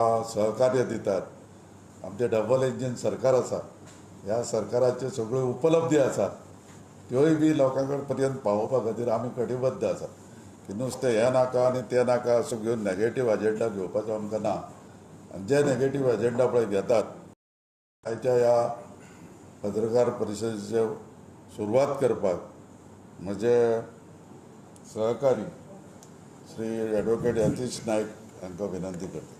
सहकार्य दितात. आमचें डबल इंजीन सरकार आसा, ह्या सरकाराच्यो सगळ्यो उपलब्धी आसा त्योय बी लोकां पर्यंत पावोवपा खातीर आमी कटिबद्ध आसा की नुस्तें हें नाका आनी तें नाका असो घेवन नेगेटीव एजेंडा घेवपाचो आमकां ना. आनी जे नेगेटीव एजेंडा पळय घेतात, आयच्या ह्या पत्रकार परिशदेचे सुरवात करपाक म्हजे सहकारी श्री एडवोकेट यतीश नायक हांकां विनंती करता.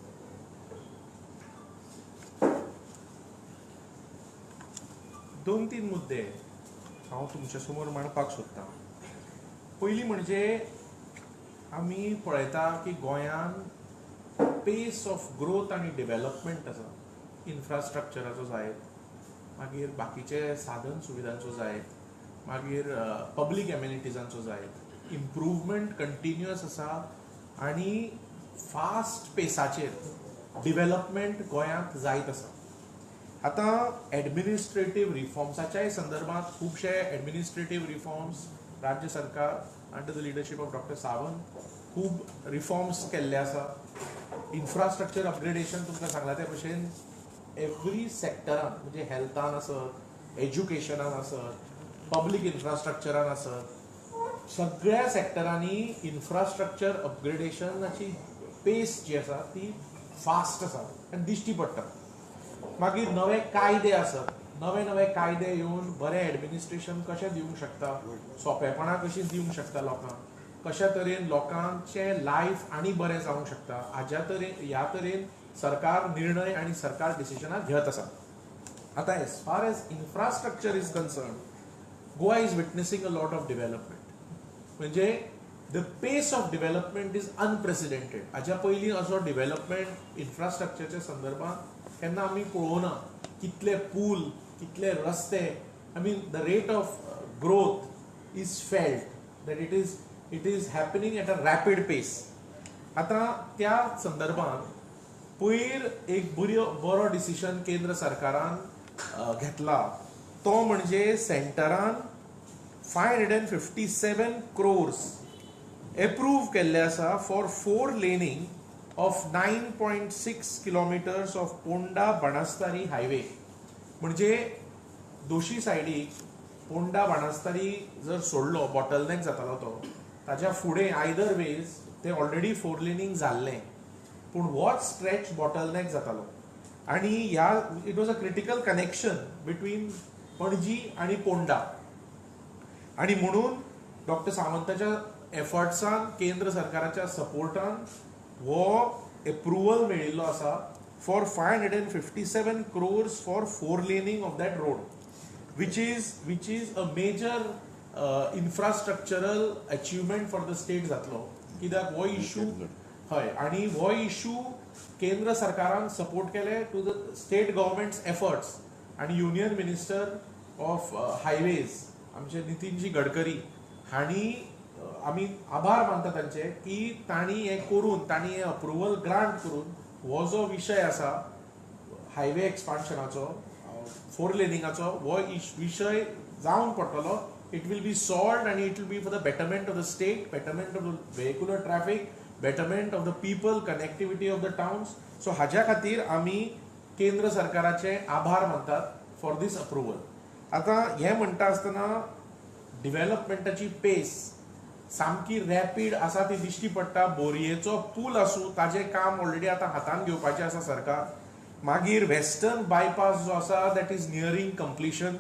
दोन तीन मुद्दे हांव तुमच्या समोर मांडपाक सोदतां. पयलीं म्हणजे आमी पळयता की गोंयान पेस ऑफ ग्रोथ आनी डेव्हलपमेंट आसा, इन्फ्रास्ट्रक्चराचो जायत, मागीर बाकीचे साधन सुविधांचो जायत, मागीर पब्लीक एमेनिटीजांचो जायत, इम्प्रूवमेंट कंटिन्युअस आसा आनी फास्ट पेसाचेर डेव्हलपमेंट गोंयांत जायत आसा. आतां एडमिनिस्ट्रेटीव रिफॉर्म्साच्याय संदर्भात खुबशे एडमिनिस्ट्रेटीव रिफॉर्म्स राज्य सरकार under the leadership of doctor Sawant खूब रिफॉर्म्स केल्ले आसा. इन्फ्रास्ट्रक्चर अपग्रेडेशन तुमकां सांगलां ते भशेन एवरी सेक्टरान, म्हणजे हेल्थान आसत, एज्युकेशनान आसत, पब्लीक इन्फ्रास्ट्रक्चरान आसत, सगळ्या सेक्टरांनी इन्फ्रास्ट्रक्चर अपग्रेडेशनाची पेस जी आसा ती फास्ट आसा आनी दिश्टी पडटा. मागीर नवे कायदे आसत, नवे नवे कायदे येवन बरें एडमिनिस्ट्रेशन कशें दिवंक शकता, सोंपेपणां कशीं दिवंक शकता लोकांक, कशा तरेन लोकांचें लायफ आनी बरें जावंक शकता, हाज्या तरेन ह्या तरेन सरकार निर्णय आनी सरकार डिसिजनां घेत आसा. आतां as far as infrastructure is concern, Goa is witnessing a lot of development. म्हणजे the pace of development is unprecedented. हाज्या पयलीं असो डेव्हलपमेंट इन्फ्रास्ट्रक्चरच्या संदर्भात केन्ना आमी पळोवना. कितले पूल, कितले रस्ते, I mean the rate of growth is felt that it is happening at a rapid pace. आतां त्या संदर्भात पयर एक बरो डिसिजन केंद्र सरकारान घेतला, तो म्हणजे सेंटरान 557 क्रोर्स एप्रूव केल्ले आसा for four laning of 9.6 kilometres of Ponda Banastari highway. म्हणजे दोशी सायडीक पोंडा बाणस्तारी जर सोडलो, बॉटलनेक जातालो तो, ताज्या फुडें आयदर वेज ते ऑलरेडी फोर लेनींग जाल्लें, पूण होच स्ट्रेच बॉटलनेक जातालो आनी ह्या it was a critical connection between Panaji आनी पोंडा. आनी म्हणून डॉक्टर सावंताच्या एफर्ट्सान, केंद्र सरकाराच्या सपोर्टान हो एप्रुवल मेळिल्लो आसा for 557 crores for four laning of that road, which is a major infrastructural achievement for the state जातलो. कित्याक हो इशू हय, आनी हो इशू केंद्र सरकारान सपोर्ट केले to the state government's efforts आनी युनियन मिनिस्टर ऑफ हायवेज आमचे नितीनजी गडकरी हांणी, आमी आभार मानता तांचे की तांणी हें करून, तांणी हें अप्रुवल ग्रांट करून हो जो विशय आसा हायवे एक्सपान्शनाचो, फोर लेनिंगाचो, हो विशय जावन पडटलो. It will be solved आनी it will be for the betterment of the state, betterment of the vehicular traffic, betterment of the people, connectivity of the towns. So हाज्या खातीर आमी केंद्र सरकाराचे आभार मानतात फॉर दीस अप्रुवल. आतां हें म्हणटा आसतना डिवेलपमेंटाची पेस सामकी रॅपीड आसा ती दिश्टी पडटा. बोरयेचो पूल आसूं, ताजें काम ऑलरेडी आतां हातान घेवपाचें आसा सरकार. मागीर वेस्टर्न बायपास जो आसा that is nearing completion.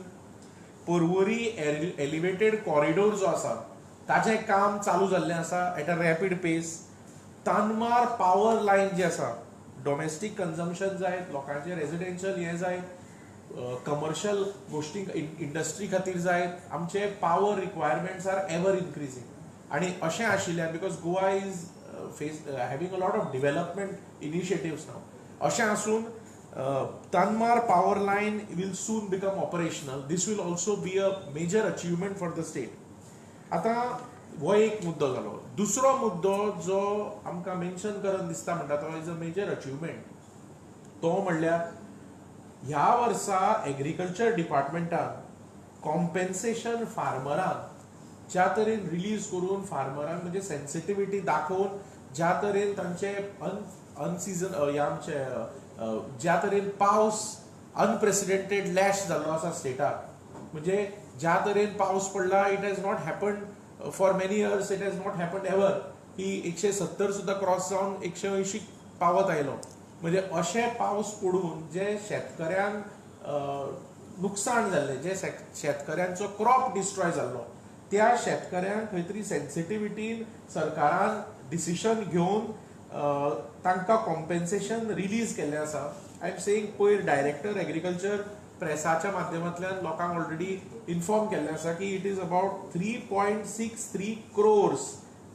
Porvorim elevated corridor जो आसा ताजें काम चालू जाल्लें आसा at a rapid pace. Tanmar power line जी आसा, डोमेस्टीक कन्जम्पशन जायत, लोकांचें रेजिडेन्शियल हें जायत, कमर्शियल गोश्टी इंडस्ट्री खातीर जायत, आमचे power requirements are ever increasing. आनी अशें आशिल्ल्यान, because Goa is face having a lot of development initiatives now, अशें आसून Tanmar power line will soon become operational. This will also be a major achievement for the state. आतां हो एक मुद्दो जालो. दुसरो मुद्दो जो आमकां मेन्शन करन दिसता म्हणटा तो is a major achievement, तो म्हणल्यार ह्या वर्सा एग्रीकल्चर डिपार्टमेंटान कॉम्पेन्सेशन फार्मरांक ज्या तरेन रिलीज करून, फार्मरांक म्हणजे सेन्सिटिविटी दाखोवन ज्या तरेन तांचे अनसिजन ह्या आमचे ज्या तरेन पावस अनप्रेसिडेंटेड लॅश जाल्लो आसा स्टेटाक, म्हणजे ज्या तरेन पावस पडला it has not happened for many years, it has not happened ever की 170 सुद्दां क्रॉस जावन 180 पावत आयलो. म्हणजे अशे पावस पडून जे शेतकऱ्यांक नुकसाण जाल्लें, जे शेतकऱ्यांचो क्रॉप डिस्ट्रॉय जाल्लो, त्या शेतकऱ्यांक खंय तरी सेन्सिटिविटीन सरकारान डिसिशन घेवन तांकां कॉम्पेन्सेशन रिलीज केल्लें आसा. I am saying पयर डायरेक्टर एग्रीकल्चर प्रेसाच्या माध्यमांतल्यान लोकांक ऑलरेडी इन्फॉर्म केल्लें आसा की it is about 3.63 crores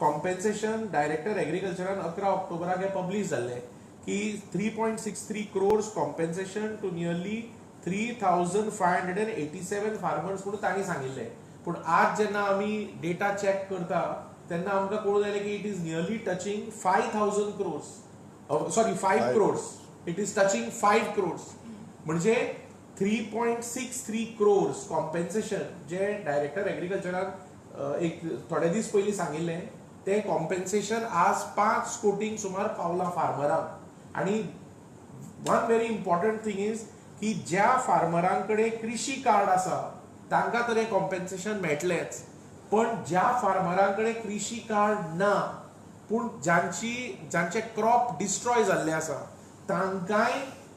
compensation. Director एग्रीकल्चरान 11 ऑक्टोबराक हें पब्लीश जाल्लें की 3.63 crores compensation to nearly 3,587 farmers म्हणून तांणी सांगिल्लें. पूण आज जेन्ना आमी डेटा चॅक करता तेन्ना आमकां कळून आयलें की it is nearly touching 5,000 crores, sorry 5 crores, it is touching 5 crores. म्हणजे 3.63 क्रोर्स कॉम्पेन्सेशन जे डायरेक्टर एग्रीकल्चरान एक थोडे दीस पयलीं सांगिल्लें तें कॉम्पेन्सेशन आज 5 कोटींक सुमार पावलां फार्मरांक. आनी one very important thing is की ज्या फार्मरां कडेन कृषी कार्ड आसा तांकां तर हें कॉम्पेन्सेशन मेळटलेंच, पण ज्या फार्मरां कडेन कृषी कार्ड ना पूण जांचे क्रॉप डिस्ट्रॉय जाल्ले आसा तांकांय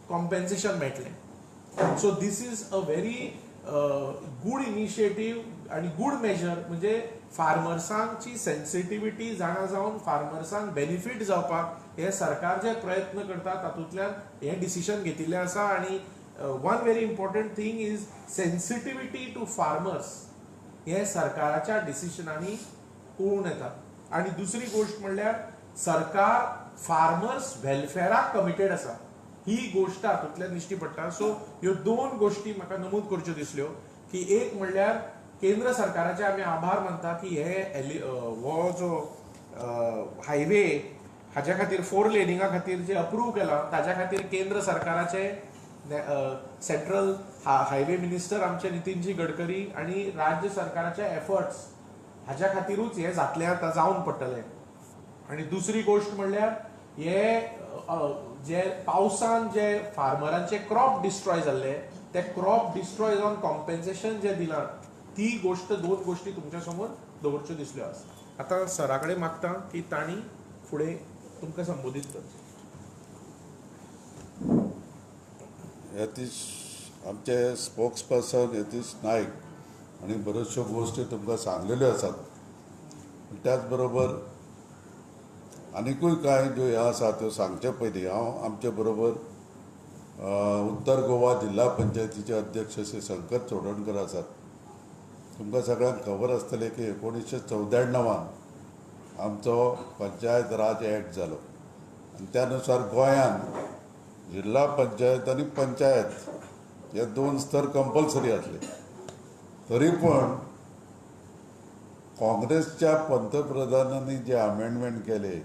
कॉम्पेन्सेशन मेळटलें. So this is a very good initiative आनी गूड मेजर. म्हणजे फार्मर्सांची सेन्सिटिविटी जाणा जावन फार्मर्सांक बेनिफीट जावपाक हे सरकार जे प्रयत्न करता तातूंतल्यान हें डिसिशन घेतिल्लें आसा. आनी one very important thing is sensitivity to farmers हे सरकाराच्या डिसिशनांनी कळून येता. आनी दुसरी गोश्ट म्हणल्यार सरकार फार्मर्स वेलफेराक कमिटेड आसा, ही गोश्ट हातूंतल्यान दिश्टी पडटा. सो ह्यो दोन गोश्टी म्हाका नमूद करच्यो दिसल्यो की एक म्हणल्यार केंद्र सरकाराचे आमी आभार मानता की हे हो जो हायवे हाज्या खातीर 4 लेनिंगा खातीर जे अप्रूव केला ताज्या खातीर केंद्र सरकाराचे सेंट्रल हायवे मिनिस्टर आमचे नितीनजी गडकरी आनी राज्य सरकाराचे एफर्ट्स हाज्या खातीरूच हें जातलें आतां जावन पडटलें. आनी दुसरी गोश्ट म्हणल्यार हे जे पावसान जे फार्मरांचे क्रॉप डिस्ट्रॉय जाल्ले ते क्रॉप डिस्ट्रॉय जावन कॉम्पेन्सेशन जे दिलां ती गोश्ट, दोन गोश्टी तुमच्या समोर दवरच्यो दिसल्यो आसा. आतां सरा कडेन मागता की तांणी फुडें तुमकां संबोधीत करचें. यतीश आमचे स्पोक्स पर्सन यतीश नायक आनी बऱ्योचश्यो गोश्टी तुमकां सांगलेल्यो आसात. त्याच बरोबर आनिकूय कांय ज्यो ह्यो आसा त्यो सांगचे पयलीं हांव आमचे बरोबर उत्तर गोवा जिल्हा पंचायतीचे अध्यक्ष श्री शंकर चोडणकर आसात. तुमकां सगळ्यांक खबर आसतलें की 1994 आमचो पंचायत राज ॲक्ट जालो आनी त्या नुसार गोंयांत जिल्हा पंचायत आनी पंचायत हे 2 स्तर कंपल्सरी आसले. तरी पण काँग्रेसच्या पंतप्रधानांनी जे अमेंडमेंट केले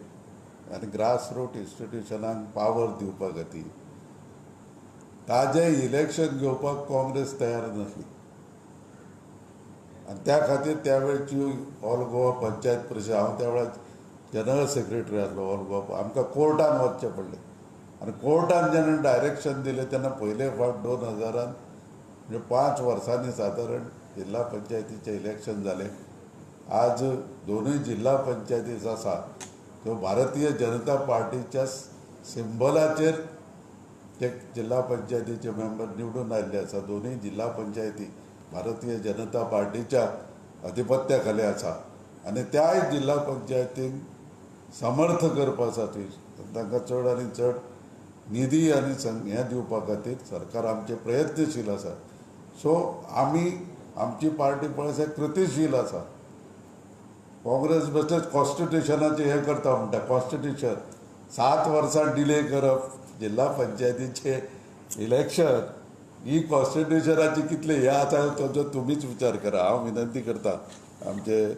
आनी ग्रास रूट इन्स्टिट्युशनांक पावर दिवपा खातीर ताजें इलेक्शन घेवपाक काँग्रेस तयार नासली आनी त्या खातीर त्या वेळची ऑल गोवा पंचायत परिशद, हांव त्या वेळार जनरल सेक्रेटरी आसलो ऑल गोवा, आमकां कोर्टान वचचें पडलें आनी कोर्टान जेन्ना डायरेक्शन दिलें तेन्ना पयले फावट 2000 म्हणजे 5 वर्सांनी सादारण जिल्हा पंचायतीचें इलेक्शन जालें. आज दोनूय जिल्हा पंचायती आसा त्यो भारतीय जनता पार्टीच्या सिंबलाचेर ते जिल्हा पंचायतीचे मेंबर निवडून आयिल्ले आसा. दोनूय जिल्हा पंचायती भारतीय जनता पार्टीच्या अधिपत्या खाली आसा आनी त्याय जिल्हा पंचायतींक समर्थ करपा खातीर तांकां चड आनी चड निधी आनी हें दिवपा खातीर सरकार आमचें प्रयत्नशील आसा. सो आमी आमची पार्टी पळय कृतीशील आसा. काँग्रेस बेश्टेच कॉन्स्टिट्युशनाचें हें करता म्हणटा, कॉन्स्टिट्युशन 7 वर्सां डिले करप जिल्हा पंचायतीचें इलेक्शन ही कॉन्स्टिट्युशनाची कितले हें आसा ताचो तुमीच विचार करा. हांव विनंती करता आमचे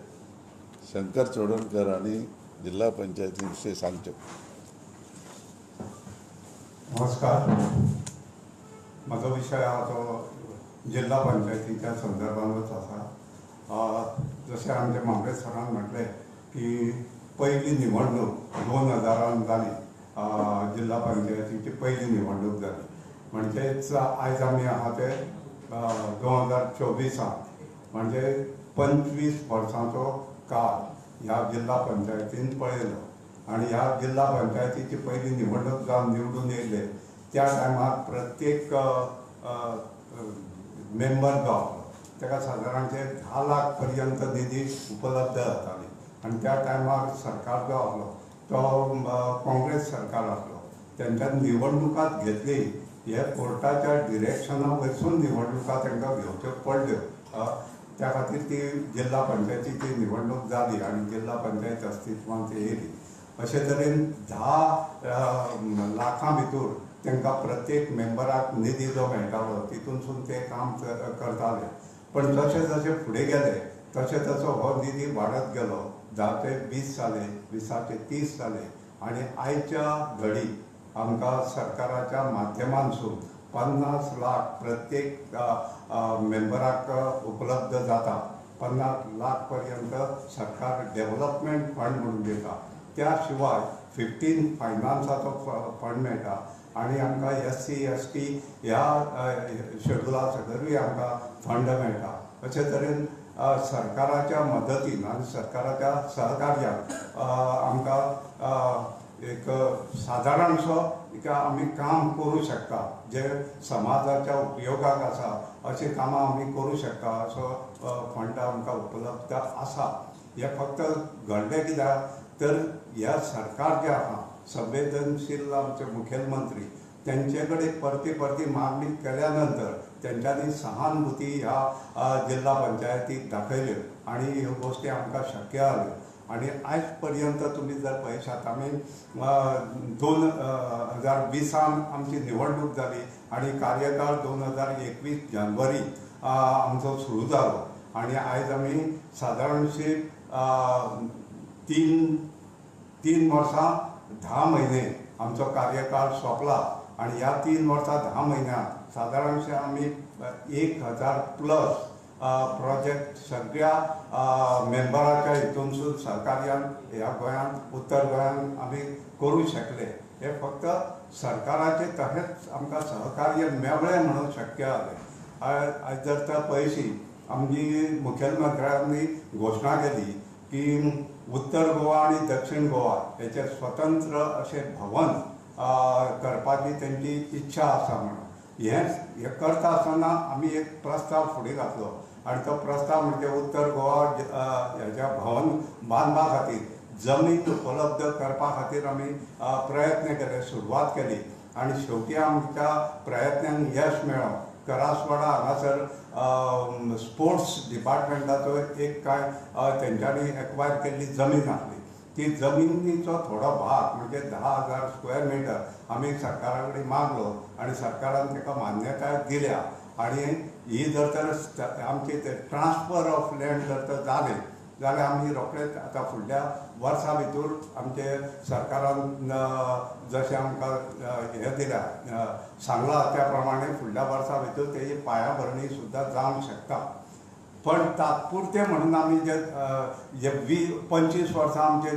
शंकर चोडणकर आनी जिल्हा पंचायती विशीं सांगचें. नमस्कार. म्हजो विशय आहा तो जिल्हा पंचायतीच्या संदर्भानूच आसा. जशें आमचे म्हांबरे सरान म्हटलें की पयली निवडणूक 2000 जाली जिल्हा पंचायतीची पहिली निवडणूक जाली. म्हणजेच आयज आमी आहा ते 2024 म्हणजे 25 वर्सांचो काळ ह्या जिल्हा पंचायतीन पळयलो आनी ह्या जिल्हा पंचायतीची पहिली निवडणूक जावन निवडून येयले त्या टायमार प्रत्येक मेंबर जो आसलो ताका सादारणचे 10 लाख पर्यंत निधी उपलब्ध जाताली आनी त्या टायमार सरकार जो आसलो तो काँग्रेस सरकार आसलो. तेंच्यान निवडणुकात घेतली हे कोर्टाच्या डिरेक्शना वयरसून निवडणुका तांकां घेवच्यो पडल्यो. त्या खातीर ती जिल्हा पंचायतीची निवडणूक जाली आनी जिल्हा पंचायत अस्तित्वांत येयली. अशे तरेन 10 लाखां भितर तांकां प्रत्येक मेंबराक निधी जो मेळटालो तितूनसून ते काम करताले. पण जशें जशें फुडें गेले तशें तसो हो निधी वाडत गेलो. 10 ते 20 जाले, 20 30 जाले आनी आयच्या घडी आमकां सरकाराच्या माध्यमांतसून 50 लाख प्रत्येक मेंबराक उपलब्ध जाता. 50 लाख पर्यंत सरकार डेव्हलपमेंट फंड म्हणून दिता. त्या शिवाय 15 फायनान्साचो फंड मेळटा आनी आमकां SC ST ह्या शेड्युला सकयलूय आमकां फंड मेळटा. अशे तरेन सरकाराच्या मदतीन आनी सरकाराच्या सहकार्यान आमकां एक सादारणसो एक आमी काम करूं शकता जे समाजाच्या उपयोगाक आसा अशीं कामां आमी करूं शकता असो फंड आमकां उपलब्ध आसा. हें फक्त घडलें कित्याक तर ह्या सरकार जें आसा संवेदनशील आमचे मुखेलमंत्री तेंचे कडेन परती परती मागणी केल्या नंतर तेंच्यांनी सहानुभूती ह्या जिल्हा पंचायतीक दाखयल्यो आनी ह्यो गोश्टी आमकां शक्य जाल्यो. आनी आयज पर्यंत तुमी जर पळयशात आमी 2020 आमची निवडणूक जाली आनी कार्यकाळ 2021 जानेवारी आमचो सुरू जालो आनी आयज आमी सादारणशी 3 वर्सां 10 म्हयने आमचो कार्यकाळ सोंपला आनी ह्या 3 वर्सां 10 म्हयन्यांत सादारणशे आमी 1000 प्लस प्रोजेक्ट सगळ्या मेंबराच्या हितूनसून सहकार्यान ह्या गोंयांत उत्तर गोंयांत आमी करूं शकले. हे फक्त सरकाराचें तशेंच आमकां सहकार्य मेळ्ळें म्हणून शक्य जालें. आयज जर तर पळयशी आमची मुखेलमंत्र्यांनी घोशणा केली की उत्तर गोवा आनी दक्षिण गोवा हेचें स्वतंत्र अशें भवन करपाची तेंची इच्छा आसा म्हणून. हें करता आसतना आमी एक प्रस्ताव फुडें घातलो आनी तो प्रस्ताव म्हणजे उत्तर गोवा हेच्या भवन बांदपा खातीर जमीन उपलब्ध करपा खातीर आमी प्रयत्न केले, सुरवात केली आनी शेवटी आमच्या प्रयत्नांक यश मेळ्ळो. करासवाडा हांगासर स्पोर्ट्स डिपार्टमेंटाचो एक कांय तेंच्यांनी एक्वायर केल्ली जमीन आसली ती जमिनीचो थोडो भाग म्हणजे 10,000 स्क्वेअर मिटर आमी सरकारा कडेन मागलो आनी सरकारान ताका मान्यताय दिल्या. आनी ही जर तर आमची ट्रान्सफर ऑफ लँड जर तर जालें जाल्यार आमी रोखडेच आतां फुडल्या वर्सा भितर आमचे सरकारान जशें आमकां हें दिल्या सांगलां त्या प्रमाणे फुडल्या वर्सा भितर तेजी पायाभरणी सुद्दां जावंक शकता. पण तात्पुरतें म्हणून आमी जे जे 25 वर्सां आमचे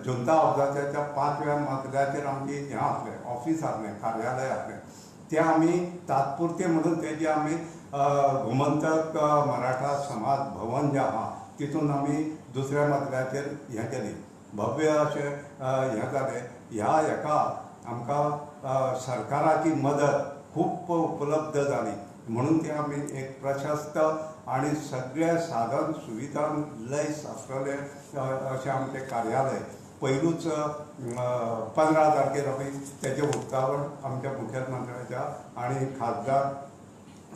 जुंता हावजाच्या 5व्या मजल्याचेर आमची हें आसलें, ऑफीस आसलें, कार्यालय आसलें, तें आमी तात्पुरतें म्हणून तेजें आमी गोमंतक मराठा समाज भवन जें आहा तितून आमी दुसऱ्या मजल्याचेर हें केली, भव्य अशें हें जालें. ह्या हेका आमकां सरकाराची मदत खूब उपलब्ध जाली म्हणून तें आमी एक प्रशस्त आनी सगळे साधन सुविधा लयस आसलेलें अशें आमचें कार्यालय पयलूच 15 तारखेर आमी तेजें उक्तावण आमच्या मुखेलमंत्र्याच्या आनी खासदार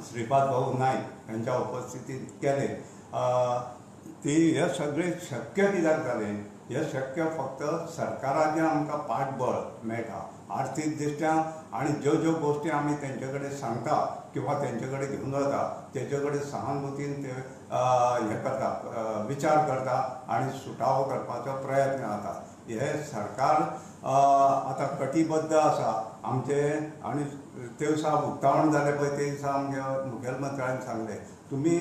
श्रीपाद भाऊ नायक हांच्या उपस्थितींत केलें. ती हे सगळें शक्य कित्याक जालें, हें शक्य फक्त सरकाराचें आमकां पाठबळ मेळटा आर्थीक दृश्ट्या आनी ज्यो ज्यो गोश्टी आमी तेंचे कडेन सांगता किंवा तेंचे कडेन घेवन वता तेचे कडेन सहानुभूतीन ते हें करता, विचार करता आनी सुटावो करपाचो प्रयत्न जाता. हें सरकार आतां कटिबद्ध आसा आमचें. आनी ते दिसा उक्तावण जालें पळय ते दिसा आमच्या मुखेलमंत्र्यान सांगलें तुमी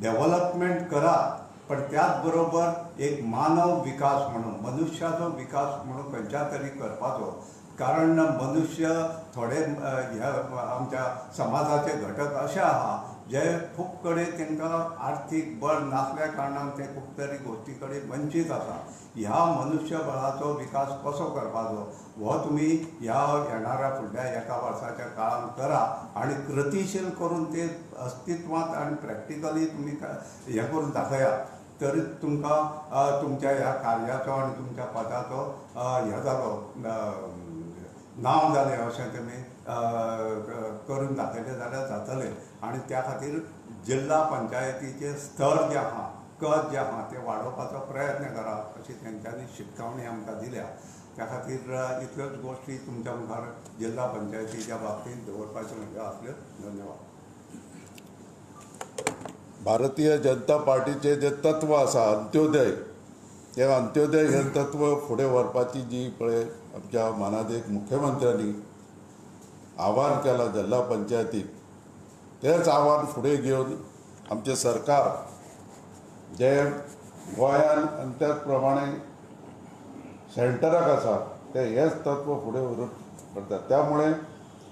डेव्हलपमेंट करात पण त्याच बरोबर एक मानव विकास म्हणून मनुष्याचो विकास म्हणून खंयच्या तरी करपाचो कारण मनुष्य थोडे ह्या आमच्या समाजाचे घटक अशे आहा जे खूब कडेन तांकां आर्थीक बळ नासल्या कारणान ते खूब तरी गोश्टी कडेन वंचीत आसा. ह्या मनुष्यबळाचो विकास कसो करपाचो हो तुमी ह्या येणाऱ्या फुडल्या एका वर्साच्या काळान करा आनी कृतीशील करून ते अस्तित्वांत आनी प्रॅक्टिकली तुमी हें करून दाखयात तरी तुमकां तुमच्या ह्या कार्याचो आनी तुमच्या पदाचो हें जालो नांव जालें अशें तुमी करून दाखयलें जाल्यार जातलें. आनी त्या खातीर जिल्ला पंचायतीचे स्तर जे आहा कद जे आहा ते वाडोवपाचो प्रयत्न करा अशी तेंच्यांनी शिटकावणी आमकां दिल्या. त्या खातीर इतल्योच गोश्टी तुमच्या मुखार जिल्ला पंचायतीच्या बाबतींत दवरपाच्यो म्हज्यो आसल्यो. धन्यवाद. भारतीय जनता पार्टीचे जे तत्व आसा अंत्योदय, ते अंत्योदय हे तत्व फुडें व्हरपाची जी पळय आमच्या मानादीक मुख्यमंत्र्यांनी आव्हान केलां जिल्ला पंचायतीक, तेच आव्हान फुडें घेवन आमचें सरकार जे गोंयान आनी त्याच प्रमाणे सेंटराक आसा ते हेच तत्व फुडें व्हरून करतात. त्यामुळे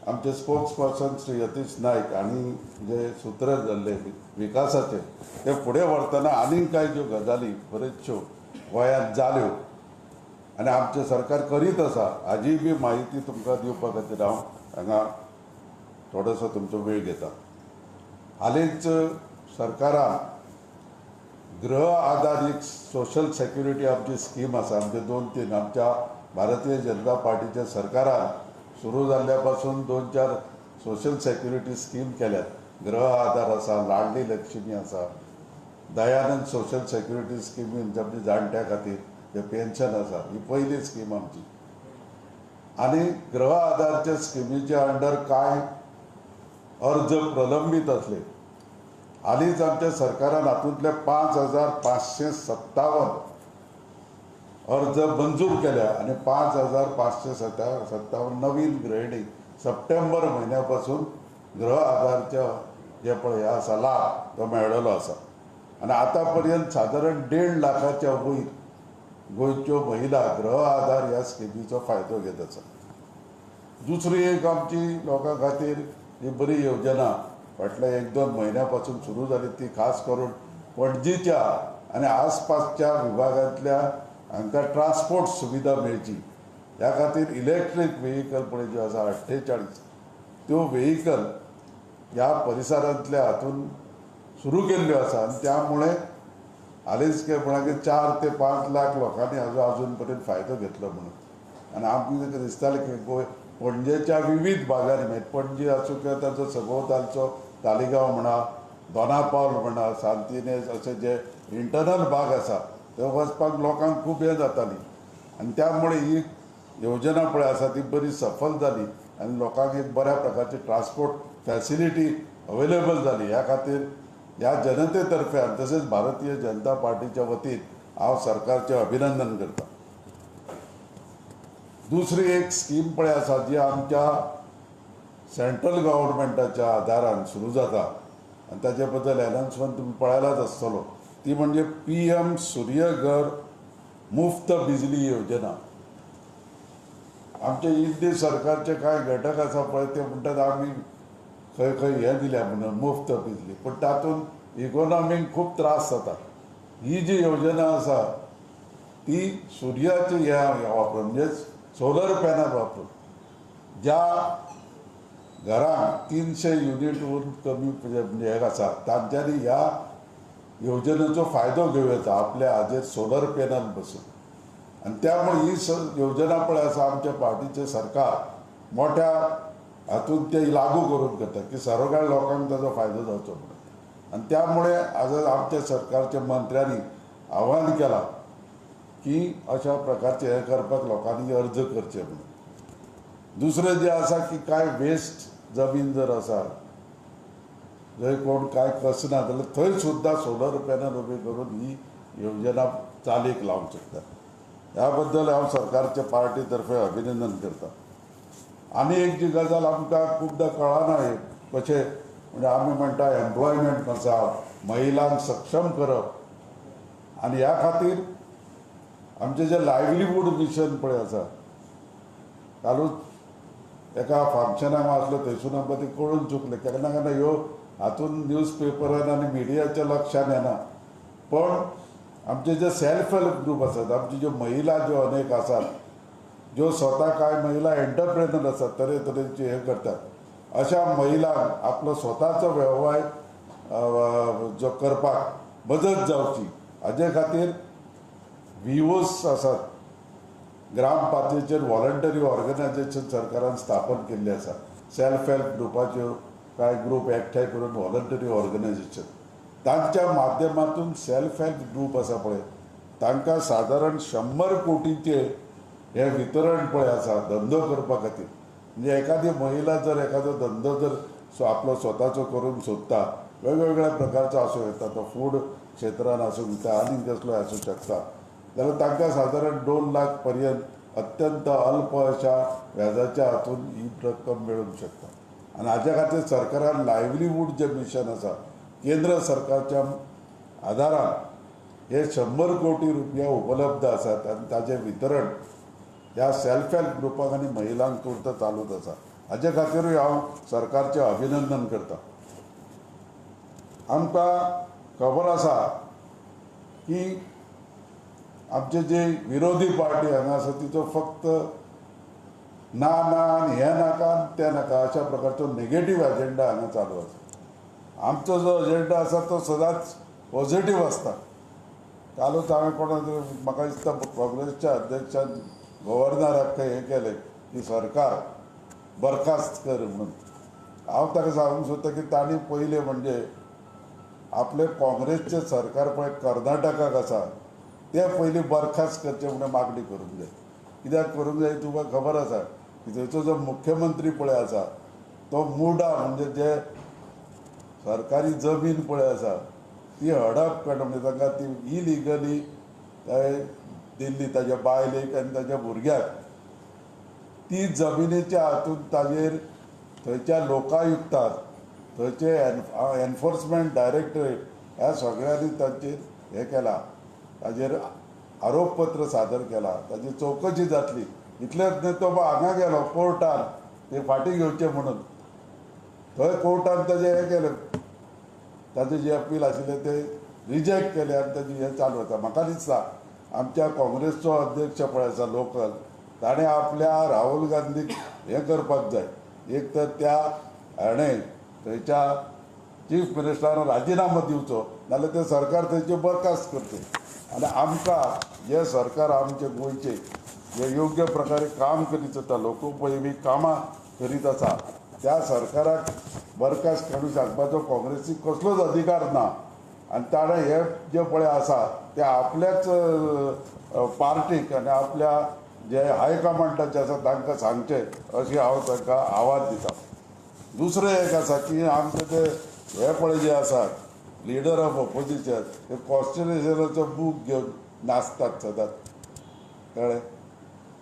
आमचे स्पोक्स पर्सन श्री यतीश नायक आनी जे सूत्र जाल्ले विकासाचे ते फुडें व्हरतना आनीक कांय ज्यो गजाली बऱ्योचश्यो गोंयांत जाल्यो आनी आमचें सरकार करीत आसा हाजी बी म्हायती तुमकां दिवपा खातीर हांव हांगा थोडोसो तुमचो वेळ घेता. हालींच सरकारान गृह आधार एक सोशल सेक्युरिटी आमची स्कीम आसा, आमचे 2-3 आमच्या भारतीय जनता पार्टीच्या सरकारान सुरू जाल्ल्या पासून 2-4 सोशल सेक्युरिटी स्कीम केल्यात. गृह आधार आसा, लाडली लक्ष्मी आसा, दयानंद सोशल सेक्युरिटी स्कीम म्हणजे आमच्या जाणट्या खातीर जे पेन्शन आसा ही पयली स्कीम आमची. आनी गृह आधारच्या स्किमीच्या अंडर कांय अर्ज प्रलंबीत आसले. हालींच आमच्या सरकारान हातूंतले 5,557 अर्ज मंजूर केल्या आनी 5,557 नवीन गृहिणी सप्टेंबर म्हयन्या पासून गृह आधारच्या जे पळय आसा लाभ तो मेळ्ळेलो आसा. आनी आतां पर्यंत सादारण 1.5 लाखाच्या वयर गोंयच्यो महिला गृह आधार ह्या स्किमीचो फायदो घेत आसा. दुसरी एक आमची लोकां खातीर ही बरी योजना फाटल्या 1-2 म्हयन्या पासून सुरू जाली ती खास करून पणजीच्या आनी आसपासच्या विभागांतल्या हांकां ट्रान्सपोर्ट सुविधा मेळची ह्या खातीर इलेक्ट्रीक व्हेकल पळय ज्यो आसा 48 त्यो व्हेकल ह्या परिसरांतल्या हातून सुरू केल्ल्यो आसा. आनी त्यामुळे हालींच म्हणा 4 ते 5 लाख लोकांनी हाजो अजून पर्यंत फायदो घेतलो म्हणून. आनी आमकां दिसतालें की गोंय पणजेच्या विविध भागांनी मागीर पणजी आसूं किंवा ताचो सभोवतालचो तालिगांव म्हणा, दोनापावल म्हणा, सांतिनेज अशे जे इंटरनल भाग आसा ते वचपाक लोकांक खूब हें जाताली आनी त्यामुळे ही योजना पळय आसा ती बरी सफल जाली आनी लोकांक एक बऱ्या प्रकारची ट्रान्सपोर्ट फॅसिलिटी अवेलेबल जाली. ह्या खातीर ह्या जनते तर्फे तसेच भारतीय जनता पार्टीच्या वतीन हांव सरकारचें अभिनंदन करता. दुसरी एक स्कीम पळय आसा जी आमच्या सेंट्रल गव्हर्मेंटाच्या आदारान सुरू जाता आनी ताचे बद्दल अनाउन्समेंट तुमी पळयलाच आसतलो, ती म्हणजे PM Surya Ghar मुफ्त बिजली योजना. आमचे इंदी सरकारचे कांय घटक आसा पळय ते म्हणटात आमी खंय खंय हें दिल्या म्हणून मुफ्त बिजली, पूण तातूंत इकोनॉमीक खूब त्रास जाता. ही जी योजना आसा ती सुर्याची हें वापरून म्हणजे सोलर पॅनल वापरून ज्या घरांक 300 युनिटहून कमी म्हणजे हे आसा तांच्यांनी ह्या योजनेचो फायदो घेवं येता आपल्या हाजेर सोलर पॅनल बसून. आनी त्यामुळे ही योजना पळय आसा आमच्या पार्टीचें सरकार मोठ्या हातून ते लागू करून करता की सगळ्या लोकांक ताचो फायदो जावचो म्हणून. आनी त्यामुळे आज आमच्या सरकारच्या मंत्र्यांनी आव्हान केलां की अशा प्रकारचे हें करपाक लोकांनी अर्ज करचे म्हणून. दुसरें जें आसा की कांय वेस्ट जमीन जर आसा जंय कोण कांय कसना जाल्यार थंय सुद्दां सोलर पॅनल उबे करून ही योजना चालीक लावंक शकता. ह्या बद्दल हांव सरकारच्या पार्टी तर्फे अभिनंदन करता. आनी एक जी गजाल आमकां खुबदां कळना कशें म्हणजे आमी म्हणटा एम्प्लॉयमेंट आसा, महिलांक सक्षम करप आनी ह्या खातीर आमचें जें लायवलीहूड मिशन पळय आसा कालूच एका फंक्शनाक आसलो थंयसून आमकां ती कळून चुकलें. केन्ना केन्ना ह्यो हातून न्यूज पेपरान आनी मिडियाच्या लक्षान येना, पण आमचे जे सेल्फ हेल्प ग्रूप आसात, आमच्यो ज्यो महिला ज्यो अनेक आसात, ज्यो स्वता कांय महिला एंटरप्रेनर आसात, तरेतरेचे हे करतात, अशा महिलांक आपलो स्वताचो वेवसाय जो करपाक मदत जावची हाजे खातीर विवोस आसात, ग्राम पातळीचेर वॉलंटरी ऑर्गनायजेशन सरकारान स्थापन केल्लें आसा. सेल्फ हेल्प ग्रुपाच्यो कांय ग्रूप एकठांय करून वॉलंटरी ऑर्गनायजेशन तांच्या माध्यमातून सेल्फ हेल्प ग्रूप आसा पळय, तांकां सादारण 100 कोटींचे हे वितरण पळय आसा धंदो करपा खातीर. म्हणजे एखादी महिला जर एखादो धंदो जर आपलो स्वताचो करूंक सोदता, वेगवेगळ्या प्रकारचो आसूं येता, तो फूड क्षेत्रान आसूं येता आनी कसलोय आसूं शकता, जाल्यार तांकां सादारण 2 लाख पर्यंत अत्यंत अल्प अशा व्याजाच्या हातून ही रक्कम मेळूंक शकता. आनी हाज्या खातीर सरकारान लायवलीहूड जें मिशन आसा केंद्र सरकारच्या आदारान हे 100 कोटी रुपया उपलब्ध आसात आनी ताजें वितरण ह्या सेल्फ हेल्प ग्रुपाक आनी महिलांक तुर्त चालूच आसा. हाजे खातीरूय हांव सरकारचें अभिनंदन करता. आमकां खबर आसा की आमचे जे विरोधी पार्टी हांगा आसा तिचो फक्त ना ना आनी हें नाका आनी तें नाका अशा प्रकारचो नेगेटीव एजेंडा हांगा चालू आसा. आमचो जो एजेंडा आसा तो सदांच पॉझिटीव आसता. कालूच हांवें कोणा तरी म्हाका दिसता काँग्रेसच्या अध्यक्षान गव्हर्नराक हें केलें की सरकार बरखास्त कर म्हणून. हांव ताका सांगूंक सोदता की तांणी पयलें म्हणजे आपलें काँग्रेसचें सरकार पळय कर्नाटकाक आसा तें पयलीं बरखास्त करचें म्हणून मागणी करूंक जाय. कित्याक करूंक जाय तुका खबर आसा की थंयचो जो मुख्यमंत्री पळय आसा तो मुडा म्हणजे जे सरकारी जमीन पळय आसा ती हडप करणं म्हणजे तांकां ती इलिगली दिल्ली ताज्या बायलेक आनी ताज्या भुरग्याक, ती जमिनीच्या हातून ताजेर थंयच्या लोकायुक्ताक, थंयचे एनफोर्समेंट डायरेक्टरेट ह्या सगळ्यांनी तांचेर हें केलां, ताजेर आरोपपत्र सादर केलां, ताजी चवकशी जातली. इतलेंच न्हय तो हांगा गेलो कोर्टान ते फाटीं घेवचें म्हणून, थंय कोर्टान ताजें हें केलें, ताजें जें अपील आशिल्लें तें रिजेक्ट केलें आनी ताजें हें चालू आसा. म्हाका दिसता आमच्या काँग्रेसचो अध्यक्ष पळय आसा लोकल, ताणें आपल्या राहुल गांधीक हें करपाक जाय. एक तर त्या हाणें थंयच्या चीफ मिनिस्टरान राजिनामो दिवचो, नाजाल्यार तें सरकार थंयचें बरखास्त करचें. आनी आमकां जें सरकार आमचें गोंयचें जें योग्य प्रकारे काम करीत आसा, लोकोपयोगी कामां करीत आसा, त्या सरकाराक बरखास्त काडून सांगपाचो काँग्रेसीक कसलोच अधिकार ना. आनी ताणें हें जें पळय आसा तें आपल्याच पार्टीक आनी आपल्या जे हायकमांडाचे आसा तांकां सांगचें अशी हांव तांकां आवाज दिता. दुसरें एक आसा की आमचे ते हे पळय जे आसात लिडर ऑफ ऑपोजिशन ते कॉन्स्टिट्युशनाचो बूक घेवन नाचतात सदांच, कळ्ळें,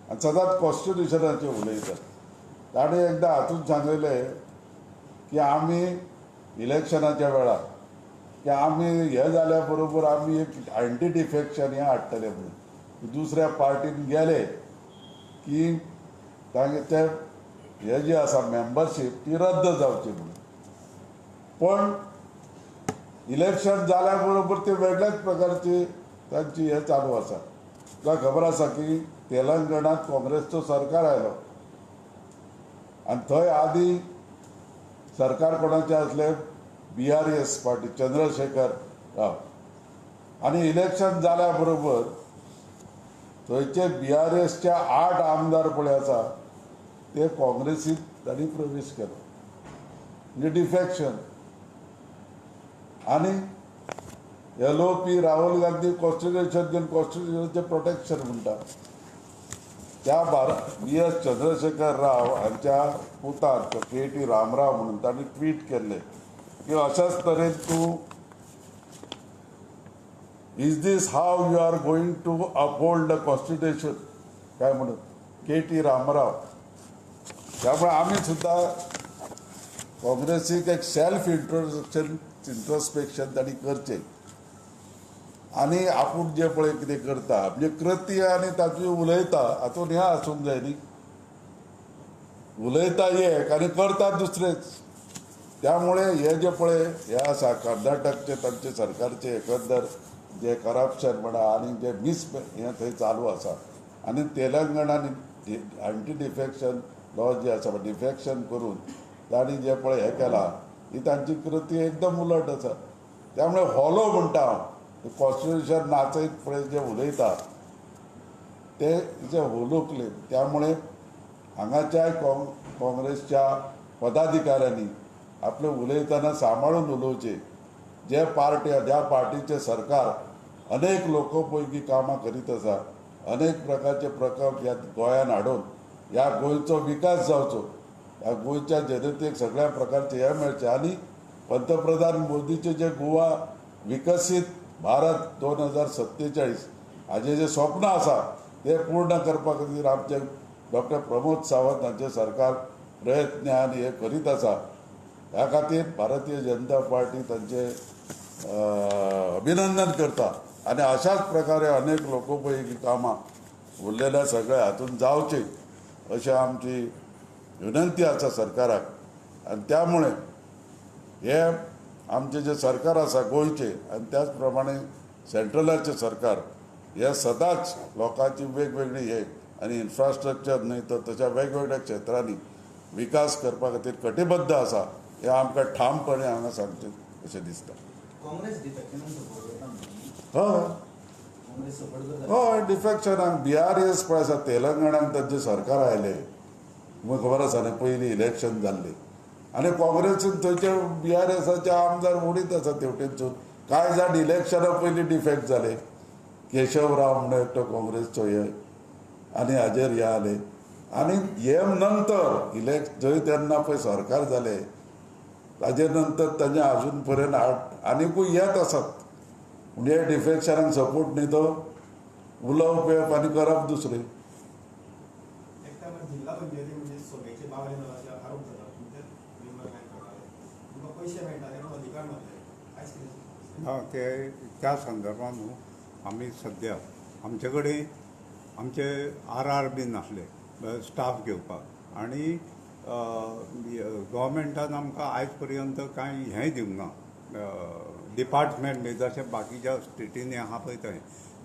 आनी सदांच कॉन्स्टिट्युशनाचेर उलयतात. ताणें एकदां हातून सांगलेलें की आमी इलेक्शनाच्या वेळार की आमी हे जाल्या बरोबर आमी एक एंटी डिफेक्शन हें हाडटले म्हणून, दुसऱ्या पार्टीन गेले की तांगे ते हे जे आसा मेंबरशीप ती रद्द जावची म्हणून. पण इलेक्शन जाल्या बरोबर ते वेगळ्याच प्रकारची तांची हें चालू आसा. तुका खबर आसा की तेलंगणात काँग्रेसचो सरकार आयलो आनी थंय आदी सरकार कोणाचें आसलें, BRS party, Chandrashekhar Rao. आनी इलेक्शन जाल्या बरोबर थंयचे BRSच्या 8 आमदार पळय आसा ते काँग्रेसीत तांणी प्रवेश केलो, म्हणजे डिफेक्शन. आनी LOP Rahul Gandhi constitution घेवन कॉन्स्टिट्युशनाचें प्रोटेक्शन म्हणटा. त्या BS Chandrashekhar Rao हांच्या पुतान KT Ramrao म्हणून तांणी ट्वीट केल्लें की अशाच तरेन तूं is this how you are going to uphold the constitution काय म्हणून KT Ramrao. त्यामुळे आमी सुद्दां काँग्रेसीक एक सेल्फ इंट्रोस्पेक्शन तांणी करचें आनी आपूण जें पळय कितें करता म्हणजे कृती आनी तातूंत उलयता हातूंत हें आसूंक जाय न्ही. उलयता एक आनी करतात दुसरेच. त्यामुळे हे जे पळय हे आसा कर्नाटकचे तांचे सरकारचे एकंदर जे करप्शन म्हणा आनी जे मिस हें थंय चालू आसा आनी तेलंगणान एंटी डिफेक्शन लॉ जे आसा डिफेक्शन करून तांणी जे पळय हें केलां ही तांची कृती एकदम उलट आसा. त्यामुळे हॉलो म्हणटा हांव, कॉन्स्टिट्युशन नाचयत पळय जे उलयता ते जे होलो क्लेम. त्यामुळे हांगाच्याय काँग्रेसच्या पदाधिकाऱ्यांनी आपले उलयतना सांबाळून उलोवचे. जे पार्टी ज्या पार्टीचे सरकार अनेक लोकोपयोगी कामां करीत आसा, अनेक प्रकारचे प्रकल्प ह्या गोंयान हाडून ह्या गोंयचो विकास जावचो, ह्या गोंयच्या जनतेक सगळ्या प्रकारचे हे मेळचे आनी पंतप्रधान मोदीचे जे गोवा विकसीत भारत 2047 हाजें जें स्वप्न आसा ते पूर्ण करपा खातीर आमचे डॉक्टर प्रमोद सावंत हांचे सरकार प्रयत्न आनी हे करीत आसा. ह्या खातीर भारतीय जनता पार्टी तांचे अभिनंदन करता आनी अशाच प्रकारे अनेक लोकोपयोगी कामां उरलेल्या सगळ्या हातून जावची अशी आमची विनंती आसा सरकाराक. आनी त्यामुळे हे आमचे जे सरकार आसा गोंयचे आनी त्याच प्रमाणे सेंट्रलाचे सरकार हे सदांच लोकांची वेगवेगळी हे आनी इन्फ्रास्ट्रक्चर न्हय तर तशा वेगवेगळ्या क्षेत्रांनी विकास करपा खातीर कटिबद्ध आसा हे आमकां ठामपणे हांगा सांगचें अशें दिसता. हय हय, डिफेक्शनाक बी आर एस पळय आसा तेलंगणान तांचें सरकार आयलें, तुमकां खबर आसा न्ही, पयलीं इलेक्शन जाल्लें आनी काँग्रेसीन थंयचे बी आर एसाचे आमदार उडीत आसा तेवटेनसून. कांय जाण इलेक्शना पयलीं डिफेक्ट जाले, केशवराव म्हणून एकटो काँग्रेसचो हे आनी हाजेर हे आले आनी हे नंतर जंय तेन्ना पळय सरकार जालें ताजे नंतर तांचे आजून पर्यंत आनिकूय येत आसात. म्हणजे डिफेक्शनाक सपोर्ट न्ही तो उलोवप येवप आनी करप दुसरें. ते त्या संदर्भात न्हू आमी सद्या आमचे कडेन आमचे आर आर बी नासले स्टाफ घेवपाक आनी गव्हर्मेंटान आमकां आयज पर्यंत कांय हें दिवंक ना डिपार्टमेंट बी जशें बाकीच्या स्टेटींनी आहा पळय थंय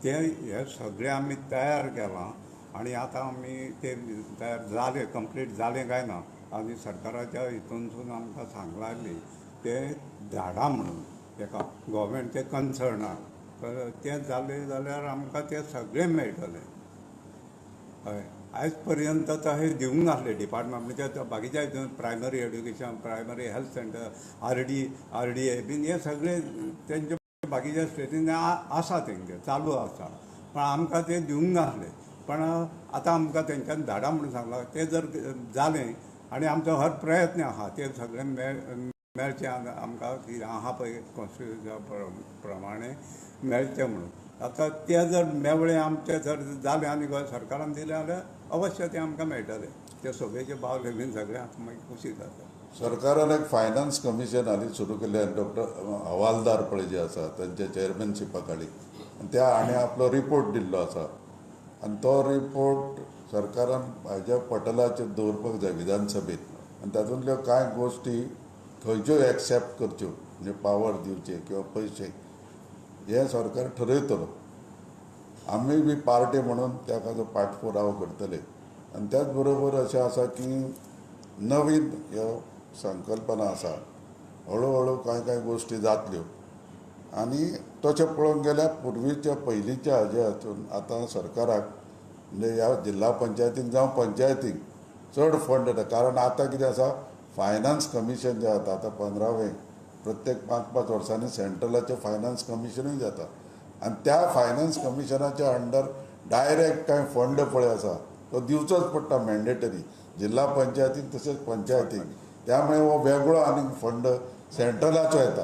तें हें सगळें आमी तयार केलां आनी आतां आमी तें तयार जालें कंप्लीट जालें काय ना आनी सरकाराच्या हितूनसून आमकां सांगलां बी तें धाडा म्हणून तेका गव्हर्मेंट तें कन्सर्नाक तें जालें जाल्यार आमकां तें सगळें मेळटलें. हय, आयज पर्यंत तशें दिवंक नासलें डिपार्टमेंट म्हणजे बाकीच्या हितून primary education, primary health centre, R D A बीन हे सगळे तेंचे बाकीच्या स्टेटीन आसा तेंचे चालू आसा, पण आमकां तें दिवंक नासलें. पण आतां आमकां तेंच्यान धाडा म्हणून सांगलां, तें जर जालें आनी आमचो हर प्रयत्न आहा तें सगळें मेळचें आमकां की आहा पळय कॉन्स्टिट्युशना प्रमाणे मेळचें म्हणून. आतां तें जर मेवळें आमचें जर जालें आनी गोंय सरकारान दिलें जाल्यार अवश्य तें आमकां मेळटलें. ते सभेचे बावले बीन सगळें आतां मागीर खोशी जाता. सरकारान एक फायनान्स कमिशन हालीं सुरू केल्लें, डॉक्टर हवालदार पळय जे आसा तांच्या चेअरमॅनशिपा खाली, आनी त्या हाणें आपलो रिपोर्ट दिल्लो आसा आनी तो रिपोर्ट सरकारान हाज्या पटलाचेर दवरपाक जाय विधानसभेत आनी तातूंतल्यो कांय गोश्टी खंयच्यो एक्सेप्ट करच्यो म्हणजे पावर दिवचे किंवा पयशे हें सरकार ठरयतलो. आमी बी पार्टी म्हणून त्या जो पाठपुरावो करतले आनी त्याच बरोबर अशें आसा की नवीन ह्यो संकल्पना आसा, हळू हळू कांय कांय गोश्टी जातल्यो आनी तशें पळोवंक गेल्यार पुर्वीच्या पयलींच्या हाजे हातून आतां सरकाराक म्हणजे ह्या जिल्हा पंचायतीक जावं पंचायतीक चड फंड येता. कारण आतां कितें आसा, फायनान्स कमिशन जें जाता आतां 15वें प्रत्येक 5-5 वर्सांनी सेंट्रलाचें फायनान्स कमिशनूय जाता आनी त्या फायनान्स कमिशनाच्या अंडर डायरेक्ट कांय फंड पळय आसा तो दिवचोच पडटा मॅन्डेटरी जिल्हा पंचायतीक तशेंच पंचायतीक. त्यामुळे हो वेगळो आनीक फंड सेंट्रलाचो येता.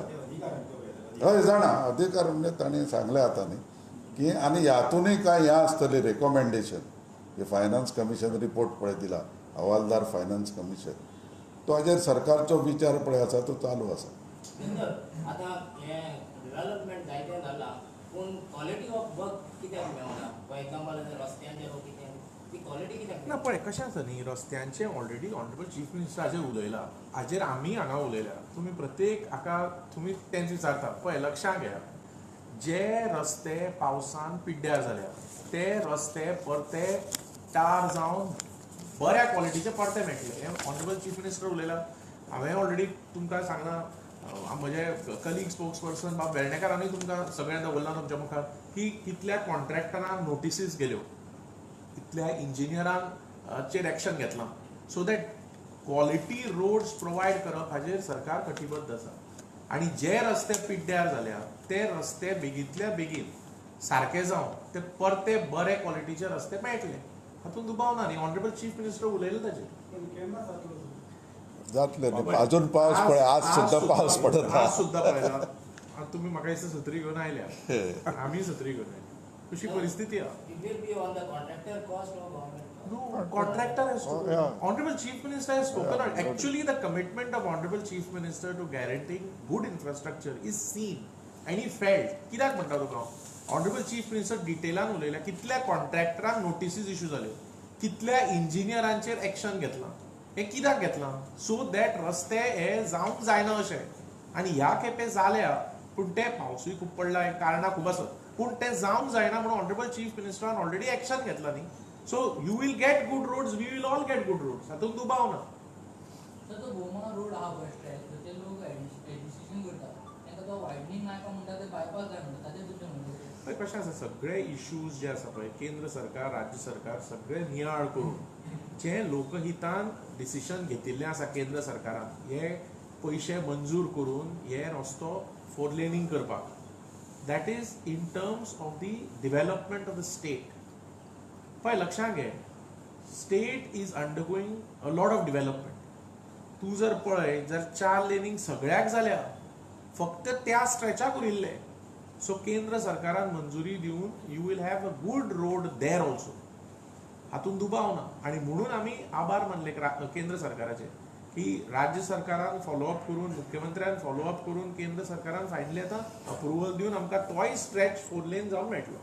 हय जाणा, अधिकार म्हणजे तांणी सांगलें आतां न्ही की आनी हातूनय कांय हें आसतलें रेकमेंडेशन, हे फायनान्स कमिशन रिपोर्ट पळय दिला हवालदार फायनान्स कमिशन, तो हाजेर सरकारचो विचार पळय आसा तो चालू आसा. आतां हें डेव्हलपमेंट जायतें जालां पूण क्वॉलिटी ऑफ वर्क कित्याक मेळना? फॉर एग्जाम्पल रस्त्यांचेर कितें ती क्वॉलिटी कित्याक ना पळय कशें आसा न्ही, रस्त्यांचे ऑलरेडी ऑनरेबल चीफ मिनिस्टर हाजेर उलयला, हाजेर आमी हांगा उलयल्या. तुमी प्रत्येक हाका तुमी तेंच विचारता. पळय लक्षांत घेया, जे रस्ते पावसान पिड्ड्यार जाल्या ते रस्ते परते टार जावन बऱ्या क्वॉलिटीचे परते मेळटले, हें ऑनरेबल चीफ मिनिस्टर उलयला. हांवें ऑलरेडी तुमकां सांगलां, म्हजे कलीग स्पोक्स पर्सन बाब वेर्णेकारानूय तुमकां सगळ्यांक दवरलां तुमच्या मुखार की कितल्या कॉन्ट्रॅक्टरांक नोटिसीस गेल्यो, कितल्या इंजिनियरांचेर एक्शन घेतलां, so that quality roads provide करप हाजेर सरकार कटिबद्ध आसा. आनी जे रस्ते पिड्ड्यार जाल्या ते रस्ते बेगींतल्या बेगीन सारके जावन ते परते बरे क्वॉलिटीचे रस्ते मेळटले, हातूंत दुबाव ना न्ही. ऑनरेबल चीफ मिनिस्टर उलयले ताजेर. जातले अजून पावस पळय, आज सुद्दां पावस पडत, आज सुद्दां पळयला. तुमी म्हाका दिसता सत्री घेवन आयल्या, आमी सत्री घेवन आयल्या, अशी परिस्थिती आहा. It will be on the contractor cost or government cost? No, contractor has to. Oh, yeah. Honorable Chief Minister has spoken out. Actually, the commitment of Honorable Chief Minister to guaranteeing good infrastructure is seen and he felt. कित्याक म्हणटा तुका, Honorable Chief Minister डिटेलान उलयल्या, कितल्या कॉन्ट्रॅक्टरांक नोटिसीज issue जाल्यो, कितल्या इंजिनियरांचेर action घेतलां, हें कित्याक घेतलां, सो that रस्ते हे जावंक जायना अशें. आनी ह्या खेपे जाल्या, पूण ते पावसूय खूब पडला, कारणां खूब आसत, पूण तें जावंक जायना म्हणून ऑनरेबल चीफ मिनिस्टरान ऑलरेडी एक्शन घेतलां न्ही. So you will get good roads, we will all get good roads, हातूंत दुबाव ना. सर, तो गोमा रोड आहा पळय स्ट्रेच, थंयचे लोक एजिटेशन करता, तांकां तो वायडनींग नाका म्हणटा, ते बायपास जाय म्हणटा, ताचेर तुमचें म्हणणें? पळय कशें आसा, सगळे इश्यूज जे आसा पळय, केंद्र सरकार राज्य सरकार सगळे नियाळ करून जें लोकहितान डिसिशन घेतिल्लें आसा केंद्र सरकारान, हे पयशे मंजूर करून हे रस्तो फोर लेनींग करपाक, that is in terms of the development of the state. पळय लक्षांत घे, state is undergoing a lot of development. तूं जर पळय जर 4 लेनींग सगळ्याक जाल्या, फक्त त्या स्ट्रेचाक उरिल्ले. सो केंद्र सरकारान मंजुरी दिवन you will have a good road there also, हातूंत दुबाव ना. आनी म्हणून आमी आभार मानले केंद्र सरकाराचे की राज्य सरकारान फॉलोअप करून, मुख्यमंत्र्यान फॉलोअप करून केंद्र सरकारान फायनली आतां अप्रुवल दिवन आमकां तोय स्ट्रेच 4 लेन जावन मेळटलो.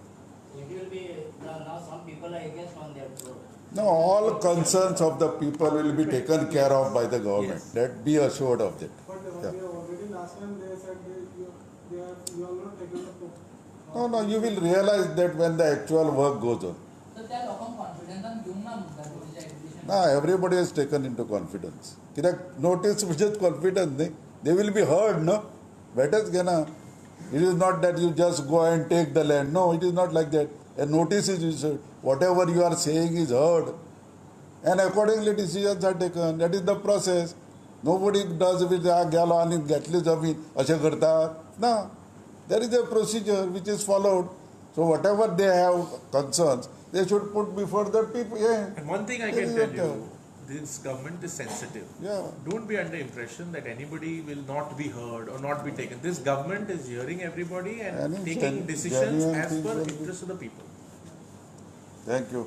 It will be now some people are against on that road. No, all concerns of the people will be taken care of by the government. Yes. That be assured of that. But they already last time they said you are not taking the. No, no, you will realize that when the actual work goes on. So त्या लोकांक कॉन्फिडन्सान घेवंक ना म्हणटा तुमच्या education. ना, everybody is taken into confidence. कित्याक notice म्हणजेच confidence न्ही, they will be heard no, बेटेच घेना. It is not that you just go and take the land. No, it is not like that. A notice is issued. Whatever you are saying is heard, and accordingly decisions are taken. That is the process. Nobody does with गेलो आनी घेतली जमीन अशें करतात ना. There is a procedure which is followed. So whatever they have concerns, they should put before the people. Yeah. And one thing I can tell you, this government is sensitive. Yeah. Don't be under impression that anybody will not be heard or not be taken. This government is hearing everybody and taking decisions as per interest of the people. Thank you.